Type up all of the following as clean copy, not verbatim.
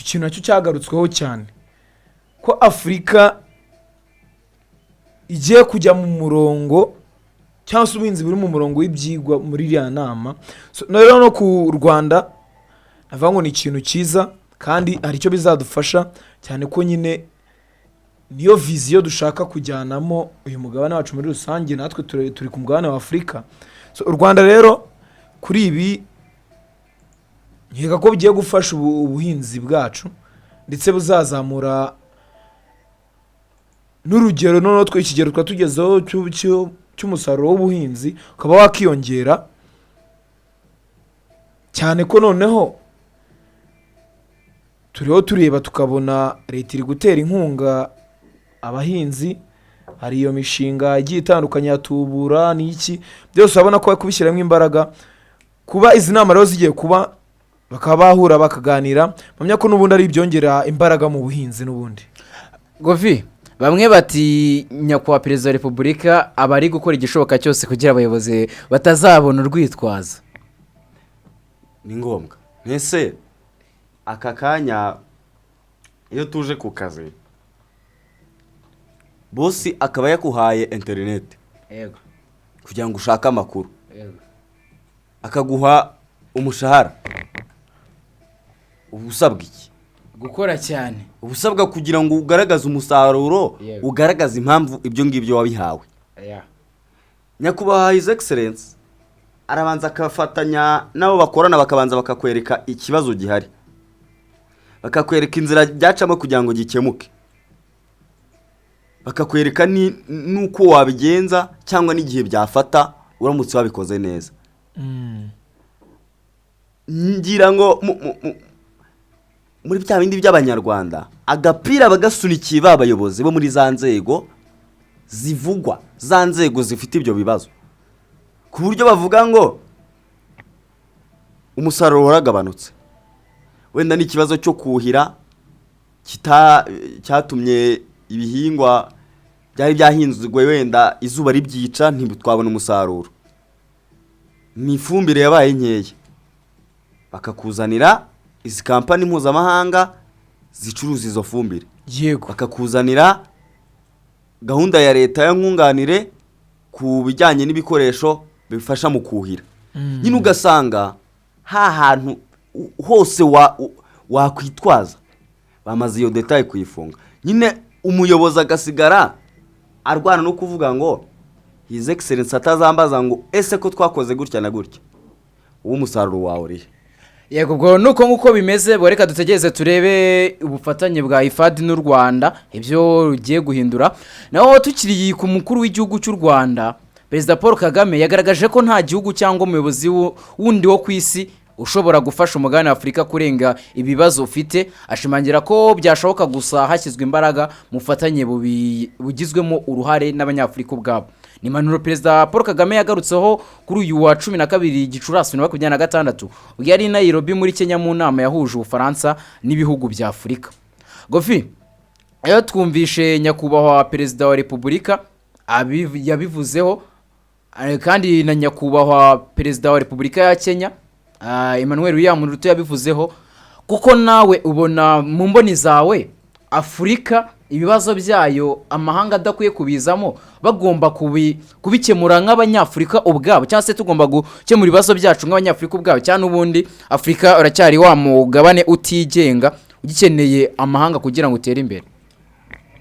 Iki kintu nacyo cyagarutsweho cyane, ko Afurika igiye kujya mu murongo, cyangwa se ubuhinzi buri mu murongo w'ibyigwa muri iriya nama. So, rero no ku Rwanda navuga ngo ni ikintu cyiza kandi hari icyo bizadufasha cyane, ko nyine niyo vision dushaka kujyanamo uyu mugabane wacu muri rusange. Natwe turi ku mugabane wa Afurika. So, u Rwanda rero kuri ibi nkeka ko bigiye gufasha ubuhinzi bwacu, ndetse buzazamura n'urugero. Noneho twe ikigero twari tugezeho cy'umusaruro w'ubuhinzi ukaba wakiyongera cyane, ko noneho turiho tureba tukabona leta iri gutera inkunga abahinzi. Hari iyo mishinga igiye itandukanye ya Tubura n'iki byose, urabona ko bari kubishyiramo imbaraga. Kuba izi nama rero zigiye kuba, bakaba bahura bakaganira, mpamya ko n'ubundi ari ibyongera imbaraga mu buhinzi n'ubundi. Govi, bamwe bati nyakubahwa Perezida wa Repubulika aba ari gukora igishoboka cyose kugira abayobozi batazabona urwitwazo. Ni ngombwa. Mbese aka kanya iyo tuje ku kazi, boss akaba yakuhaye interineti kugira ngo ushake amakuru, akaguha umushahara, uba usabwa iki? Gukora cyane. Uba usabwa kugira ngo ugaragaze umusaruro, ugaragaze impamvu ibyo ngibyo wabihawe. Nyakubahwa His Excellence arabanza akafatanya n'abo bakorana, bakabanza bakakwereka ikibazo gihari, bakakwereka inzira byacamo kugira ngo gikemuke, bakakwereka n'uko wabigenza cyangwa n'igihe byafata uramutse wabikoze neza. Ngira ngo muri bya bindi by'Abanyarwanda, agapira bagasunikiye ba bayobozi bo muri za nzego zivugwa, za nzego zifite ibyo bibazo, ku buryo bavuga ngo umusaruro waragabanutse, wenda n'ikibazo cyo kuhira cyatumye ibihingwa byari byahinzwe wenda izuba ribyica, ntitwabona umusaruro, ni ifumbire yabaye nkeya, bakakuzanira izi kampani mpuzamahanga zicuruza izo fumbire, bakakuzanira gahunda ya leta ya nkunganire ku bijyanye n'ibikoresho bifasha mu kuhira. Nyine ugasanga ha hantu hose wakwitwaza bamaze iyo détail kuyifunga. Nyine umuyobozi agasigara arwana no kuvuga ngo His Excellence atazambaza ngo: "Ese ko twakoze gutya na gutya, uwo umusaruro wawe urihe?" Yego, ubwo nuko nguko bimeze. Ubwo reka dutegereze turebe ubufatanye bwa IFAD n'u Rwanda ibyo rugiye guhindura. Naho tukiri ku mukuru w'igihugu cy'u Rwanda, Perezida Paul Kagame yagaragaje ko nta gihugu cyangwa umuyobozi wundi wo ku isi ushobora gufasha umugabane wa Afurika kurenga ibibazo ufite, ashimangira ko byashoboka gusa hashyizwe imbaraga mu bufatanye bugizwemo uruhare n'Abanyafurika ubwabo. Ni impanuro Perezida Paul Kagame yagarutseho kuri uyu wa 12 Gicurasi 2026, ubwo yari i Nairobi muri Kenya mu nama yahuje Ubufaransa n'ibihugu bya Afurika. Gofi, iyo twumvishe nyakubahwa Perezida wa Repubulika yabivuzeho, kandi na nyakubahwa Perezida wa Repubulika ya Kenya, Emmanuel William Ruto, yabivuzeho, kuko nawe ubona mu mboni zawe Afurika ibibazo byayo amahanga adakwiye kubizamo, bagomba kubikemura nk'Abanyafurika ubwabo, cyangwa se tugomba gukemura ibibazo byacu nk'Abanyafurika ubwabo, cyangwa n'ubundi Afurika uracyari wa mugabane utigenga ugikeneye amahanga kugira ngo utere imbere?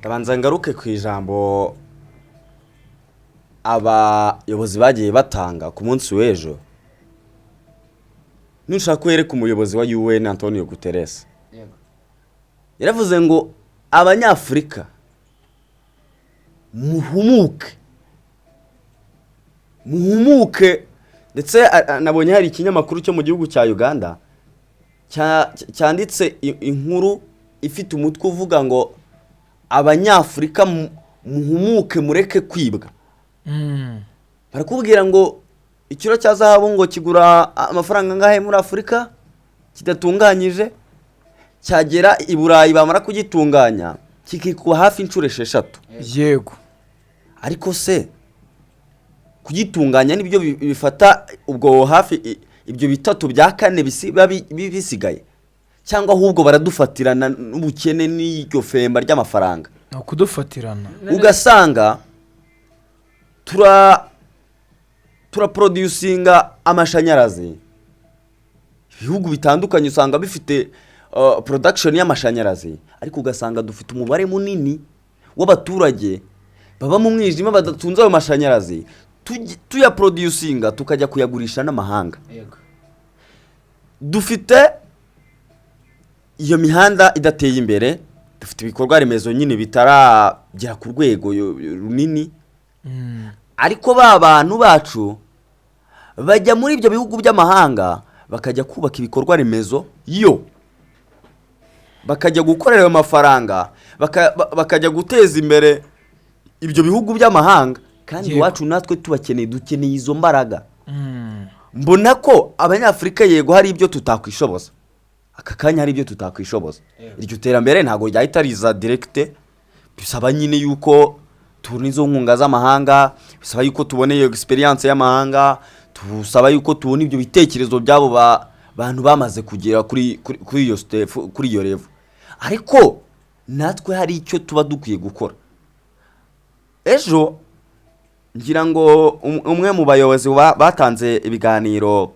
Ndabanza ngaruke ku ijambo abayobozi bagiye batanga ku munsi w'ejo. Nushaka wereka umuyobozi wa UN Antonio Guterres, yaravuze ngo: "Abanyafurika muhumuke, muhumuke." Ndetse nabonye hari ikinyamakuru cyo mu gihugu cya Uganda cyanditse inkuru ifite umutwe uvuga ngo: "Abanyafurika muhumuke, mureke kwibwa." Barakubwira ngo ikiro cya zahabu ngo kigura amafaranga angahe muri Afurika kidatunganyije, cyagera i Burayi bamara kugitunganya kikikuba hafi inshuro 6. Ariko se kugitunganya nibyo bifata ubwo hafi ibyo bitatu bya kane biba bisigaye? Cyangwa ahubwo baradufatirana n'ubukene n'iryo femba ry'amafaranga? Ni ukudufatirana. Ugasanga turaproducinga amashanyarazi. Ibihugu bitandukanye usanga bifite production y'amashanyarazi, ariko ugasanga dufite umubare munini w'abaturage baba mu mwijima, badatunze ayo mashanyarazi. Tuyaproducinga tukajya kuyagurisha n'amahanga. Dufite iyo mihanda idateye imbere, dufite ibikorwa remezo nyine bitaragera ku rwego runini, ariko ba bantu bacu bajya muri ibyo bihugu by'amahanga, bakajya kubaka ibikorwa remezo, yo bakajya gukorera ayo mafaranga, bakajya guteza imbere ibyo bihugu by'amahanga, kandi iwacu natwe tubakeneye, dukeneye izo mbaraga. Mbona ko Abanyafurika, yego, hari ibyo tutakwishoboza aka kanya, hari ibyo tutakwishoboza. Iryo terambere ntabwo ryahita riza direct. Bisaba nyine yuko tubona izo nkunga z'amahanga, bisaba yuko tubona iyo experience y'amahanga, tusaba yuko tubona ibyo bitekerezo by'abo bantu bamaze kugera kuri iyo step, kuri iyo level. Ariko natwe hari icyo tuba dukwiye gukora. Ejo ngira ngo umwe mu bayobozi batanze ibiganiro,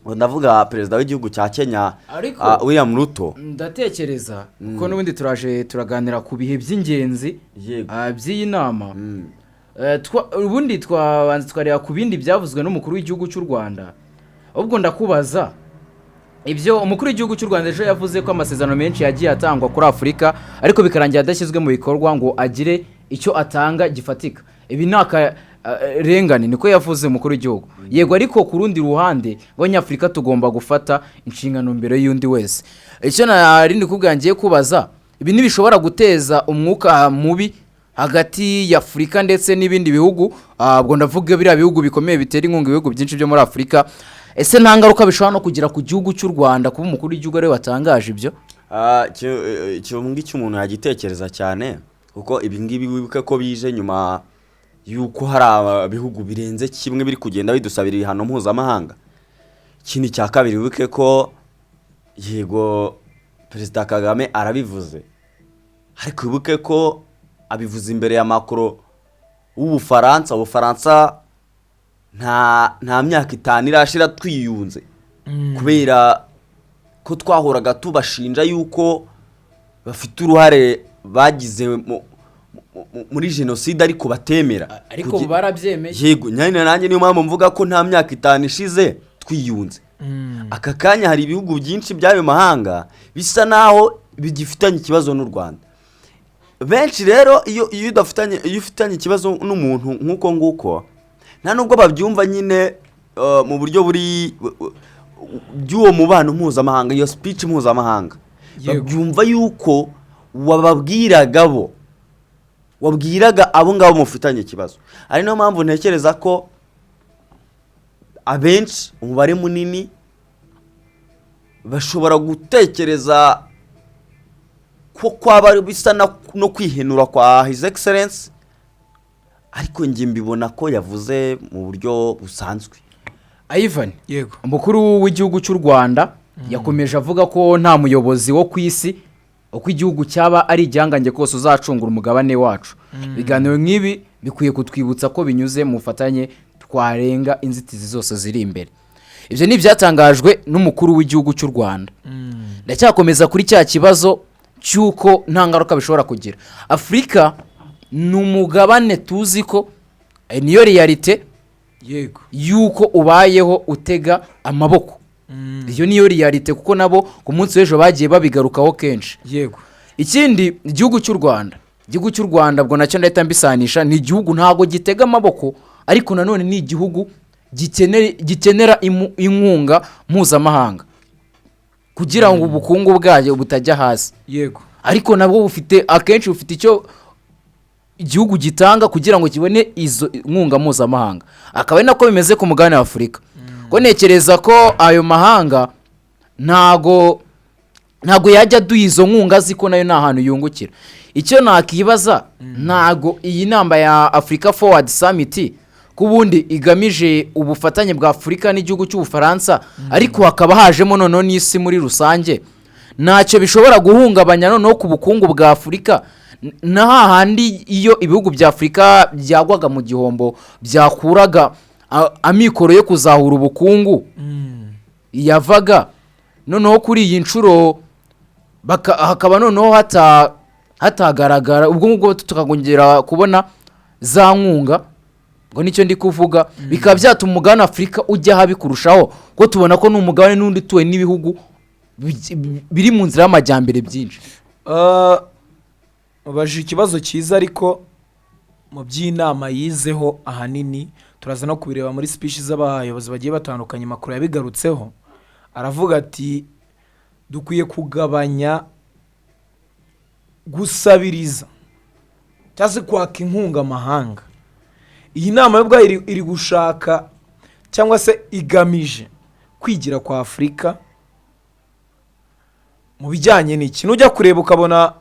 ndavuga perezida w'igihugu cya Kenya, William Ruto. Ndatekereza kuko n'ubundi turaje turaganira ku bihe by'ingenzi by'iyi nama. Ubundi twabanza tukareba ku bindi byavuzwe n'umukuru w'igihugu cy'u Rwanda. Ahubwo ndakubaza, ibyo umukuru w'igihugu cy'u Rwanda ejo yavuze ko amasezerano menshi yagiye atangwa kuri Afurika, ariko bikarangira adashyizwe mu bikorwa ngo agire icyo atanga gifatika. Ibi ni akarengane, niko yavuze umukuru w'igihugu. Yego, ariko ku rundi ruhande, Abanyafurika tugomba gufata inshingano mbere y'undi wese. Icyo narindi kubwira, ngiye kubaza, ibi ntibishobora guteza umwuka mubi hagati ya Afurika ndetse n'ibindi bihugu? Ubwo ndavuga biriya bihugu bikomeye bitera inkunga ibihugu byinshi byo muri Afurika. Ese nta ngaruka bishobora no kugira ku gihugu cy'u Rwanda, kuba umukuru w'igihugu ariwe watangaje ibyo? Icyo ngicyo umuntu yagitekereza cyane, kuko ibi ngibi wibuke ko bije nyuma y'uko hari ibihugu birenze kimwe biri kugenda bidusabira ibihano mpuzamahanga. Ikindi cya kabiri, wibuke ko yego Perezida Kagame arabivuze, ariko wibuke ko abivuze imbere ya Macron w'Ubufaransa. Ubufaransa nta myaka 5 irashira twiyunze, kubera ko twahoraga tubashinja yuko bafite uruhare bagize muri jenoside, ariko batemera. Ariko barabyemeye. Yego nyine, nanjye niyo mpamvu mvuga ko nta myaka 5 ishize twiyunze. Aka kanya hari ibihugu byinshi by'ayo mahanga bisa naho bigifitanye ikibazo n'u Rwanda. Benshi rero, iyo udafitanye, iyo ufitanye ikibazo n'umuntu nk'uko nguko, nta nubwo babyumva nyine mu buryo buri by'uwo mubano mpuzamahanga, iyo speech mpuzamahanga. Babyumva yuko wababwiraga bo, wabwiraga abo ngabo mufitanye ikibazo. Ari niyo mpamvu ntekereza ko abenshi, umubare munini, bashobora gutekereza ko kwaba bisa no kwihenura kwa His Excellence, ariko njye mbibona ko yavuze mu buryo busanzwe. Ivan, Yego. umukuru w'igihugu cy'u Rwanda yakomeje avuga ko nta muyobozi wo ku isi, uko igihugu cyaba ari igihangange kose, uzacungura umugabane wacu. Ibiganiro nk'ibi bikwiye kutwibutsa ko binyuze mu bufatanye twarenga inzitizi zose ziri imbere. Ibyo ni ibyatangajwe n'umukuru w'igihugu cy'u Rwanda. Ndacyakomeza kuri cya kibazo cy'uko nta ngaruka bishobora kugira. Afurika ni umugabane tuzi ko niyo réalité y'uko ubayeho utega amaboko. Iyo niyo réalité, kuko nabo ku munsi w'ejo bagiye babigarukaho kenshi. Ikindi, igihugu cy'u Rwanda, ubwo nacyo ndahita mbisanisha, ni igihugu ntabwo gitega amaboko, ariko nanone ni igihugu gikenera inkunga mpuzamahanga kugira ngo ubukungu bwayo butajya hasi. Ariko nabwo bufite, akenshi bufite icyo igihugu gitanga kugira ngo kibone izo nkunga mpuzamahanga. Akaba ari nako bimeze ku mugabane wa Afurika, ko ntekereza ko ayo mahanga ntago yajya aduha izo nkunga azi ko nayo nta hantu yungukira. Icyo nakibaza, ntago iyi nama ya Africa Forward Summit, ko ubundi igamije ubufatanye bwa Afurika n'igihugu cy'Ubufaransa, ariko hakaba hajemo noneho n'isi muri rusange. Ntacyo bishobora guhungabanya noneho ku bukungu bwa Afurika, na hahandi iyo ibihugu bya Afurika byagwaga mu gihombo, byakuraga amikoro yo kuzahura ubukungu yavaga. Noneho kuri iyi nshuro hakaba noneho hatagaragara, ubwo ngubwo tukongera kubona za nkunga, ngo nicyo ndi kuvuga, bikaba byatuma umugabane Afurika ujya habi kurushaho, kuko tubona ko ni umugabane n'undi utuwe n'ibihugu biri mu nzira y'amajyambere byinshi. Ubajije ikibazo cyiza, ariko mu by'inama yizeho ahanini turaza no kubireba muri speech z'abayobozi bagiye batandukanye. Makuru yabigarutseho, aravuga ati: "Dukwiye kugabanya gusabiriza cyangwa se kwaka inkunga amahanga." Iyi nama yo ubwayo iri gushaka cyangwa se igamije kwigira kwa Afurika mu bijyanye n'iki. Nujya kureba ukabona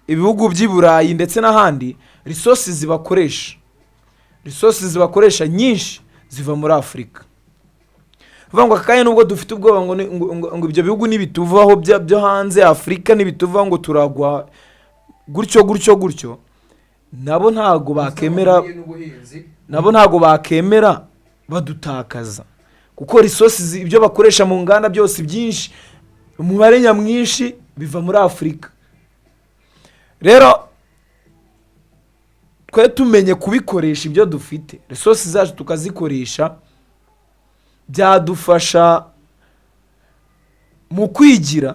ibihugu by'i Burayi ndetse n'ahandi, resources bakoresha nyinshi ziva muri Afurika. Bivuga ngo aka kanya nubwo dufite ubwoba ngo ibyo bihugu nibituvaho byo hanze Afurika, nibituvaho ngo turagwa gutyo gutyo gutyo, nabo ntago bakemera badutakaza, kuko resources, ibyo bakoresha mu nganda byose byinshi, umubare nyamwinshi biva muri Afurika. Rero twe tumenye kubikoresha ibyo dufite, resources zacu tukazikoresha, byadufasha mu kwigira,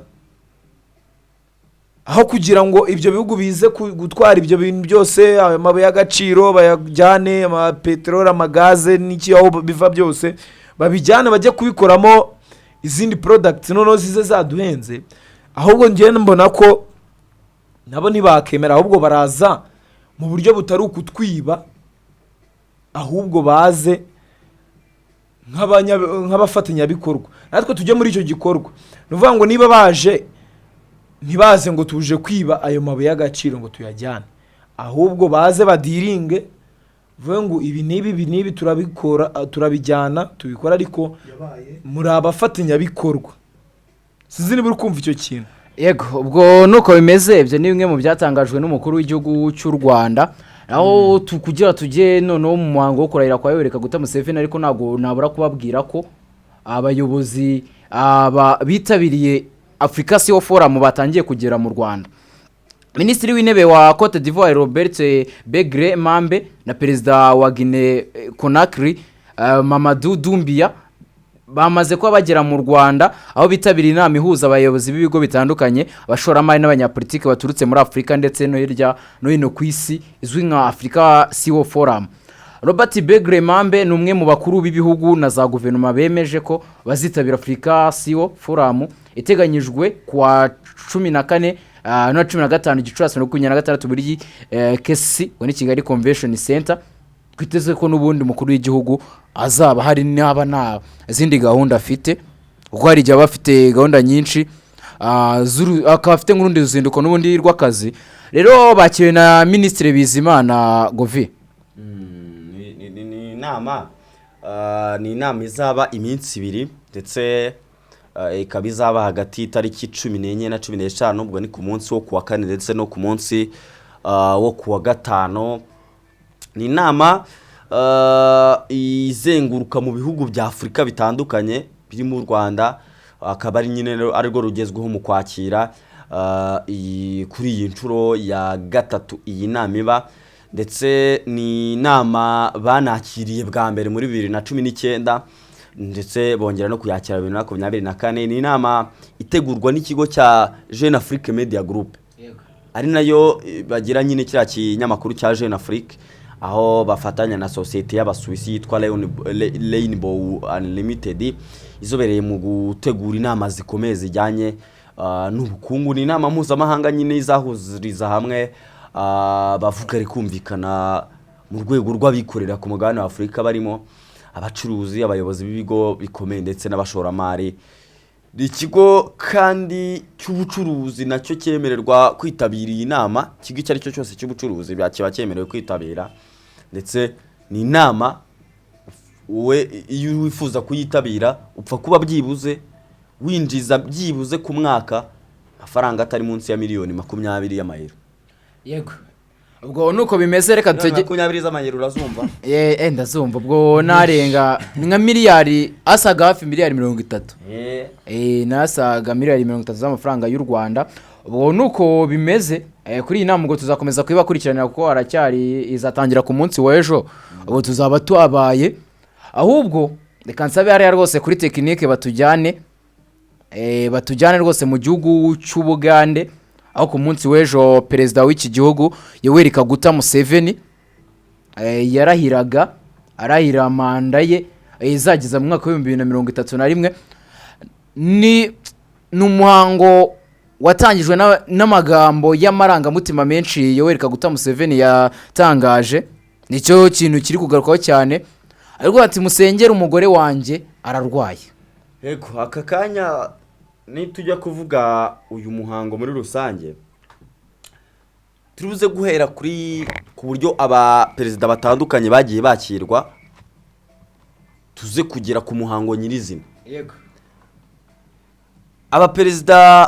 aho kugira ngo ibyo bihugu bize gutwara ibyo bintu byose, amabuye y'agaciro bayajyane, amapeteroli, amagaze n'iki, aho biva byose babijyane, bajye kubikoramo izindi products, noneho zize zaduhenze. Ahubwo njyewe mbona ko nabo ntibakemera, ahubwo baraza mu buryo butari ukutwiba, ahubwo baze nk'abafatanyabikorwa, natwe tujye muri icyo gikorwa. Ni ukuvuga ngo niba baje, ntibaze ngo tuje kwiba ayo mabuye y'agaciro ngo tuyajyane, ahubwo baze badiringe, vuge ngo ibi n'ibi, ibi n'ibi turabikora, turabijyana, tubikora, ariko muri abafatanyabikorwa. Sinzi niba uri kumva icyo kintu. Yego, ubwo nuko bimeze. Ibyo ni bimwe mu byatangajwe n'umukuru w'igihugu cy'u Rwanda. Aho kugira tujye noneho mu muhango wo kurahira kwa Yoweri Kaguta Museveni, ariko ntabwo nabura kubabwira ko abayobozi aba bitabiriye Africa CEO Forum batangiye kugera mu Rwanda. Minisitiri w'Intebe wa Cote d'Ivoire, Robert Begle Mambe, na Perezida wa Guinea Conakry, Mamadou Doumbouya, bamaze kuba bagera mu Rwanda, aho bitabiriye inama ihuza abayobozi b'ibigo bitandukanye, abashoramari n'abanyapolitiki baturutse muri Afurika ndetse no hirya no hino ku isi, izwi nka Africa CEO Forum. Robert Begle Mambe ni umwe mu bakuru b'ibihugu na za guverinoma bemeje ko bazitabira Africa CEO Forum iteganyijwe ku wa 14 na 15 Gicurasi 2026 muri KCC, ngo ni Kigali Convention Center. Twiteze ko n'ubundi umukuru w'igihugu azaba hari, naba nta zindi gahunda afite, kuko hari igihe aba afite gahunda nyinshi, akaba afite nk'urundi ruzinduko n'ubundi rw'akazi. Rero bakiriwe na Minisitiri Bizimana Govi. Ni inama izaba iminsi 2, ndetse ikaba izaba hagati y'itariki 14 na 15, ubwo ni ku munsi wo kuwa kane ndetse no ku munsi wo kuwa gatanu. Ni inama izenguruka mu bihugu bya Afurika bitandukanye birimo u Rwanda, akaba ari nyine arirwo rugezweho mu kwakira kuri iyi nshuro ya gatatu iyi nama iba. Ndetse ni inama banakiriye bwa mbere muri 2019, ndetse bongera no kuyakira 2024. Ni inama itegurwa n'ikigo cya Jeune Afrique Media Group, ari nayo bagira nyine kiriya kinyamakuru cya Jeune Afrique, aho bafatanya na sosiyete y'Abasuwisi yitwa Rainbow Unlimited, izobereye mu gutegura inama zikomeye zijyanye n'ubukungu. Ni inama mpuzamahanga nyine izahuriza hamwe bavuga rikumvikana mu rwego rw'abikorera ku mugabane wa Afurika, barimo abacuruzi, abayobozi b'ibigo bikomeye ndetse n'abashoramari. Ni ikigo kandi cy'ubucuruzi nacyo cyemererwa kwitabira iyi nama. Ikigo icyo ari cyo cyose cy'ubucuruzi kiba cyemerewe kwitabira. Ndetse ni inama wowe iyo wifuza kuyitabira upfa kuba byibuze winjiza byibuze ku mwaka Amafaranga atari munsi ya miliyoni 20 y'amayero. Yego, ubwo nuko bimeze, reka Miliyoni tutege 20 z'amayero urazumva? Ndazumva. Ubwo narenga ni nka miliyari, asaga hafi miliyari 30. Nasaga miliyari 30 z'amafaranga y'u Rwanda. Ubwo nuko bimeze. Kuri iyi nama ubwo tuzakomeza kubibakurikiranira kuko haracyari, izatangira ku munsi w'ejo, ubwo tuzaba tuhabaye. Ahubwo reka nsabe hariya rwose kuri tekinike batujyane rwose mu gihugu cy'Ubugande, aho ku munsi w'ejo perezida w'iki gihugu Yoweri Kaguta Museveni yarahiraga, arahira manda ye izageza mu mwaka wa 2031. Ni umuhango watangijwe n'amagambo y'amarangamutima menshi Yoweri Kaguta Museveni yatangaje. Nicyo kintu kiri kugarukwaho cyane, ariko ati: "Musengere umugore wanjye ararwaye." Yego, aka kanya nitujya kuvuga uyu muhango muri rusange, turibuze guhera kuri ku buryo abaperezida batandukanye bagiye bakirwa, tuze kugera ku muhango nyirizina. Abaperezida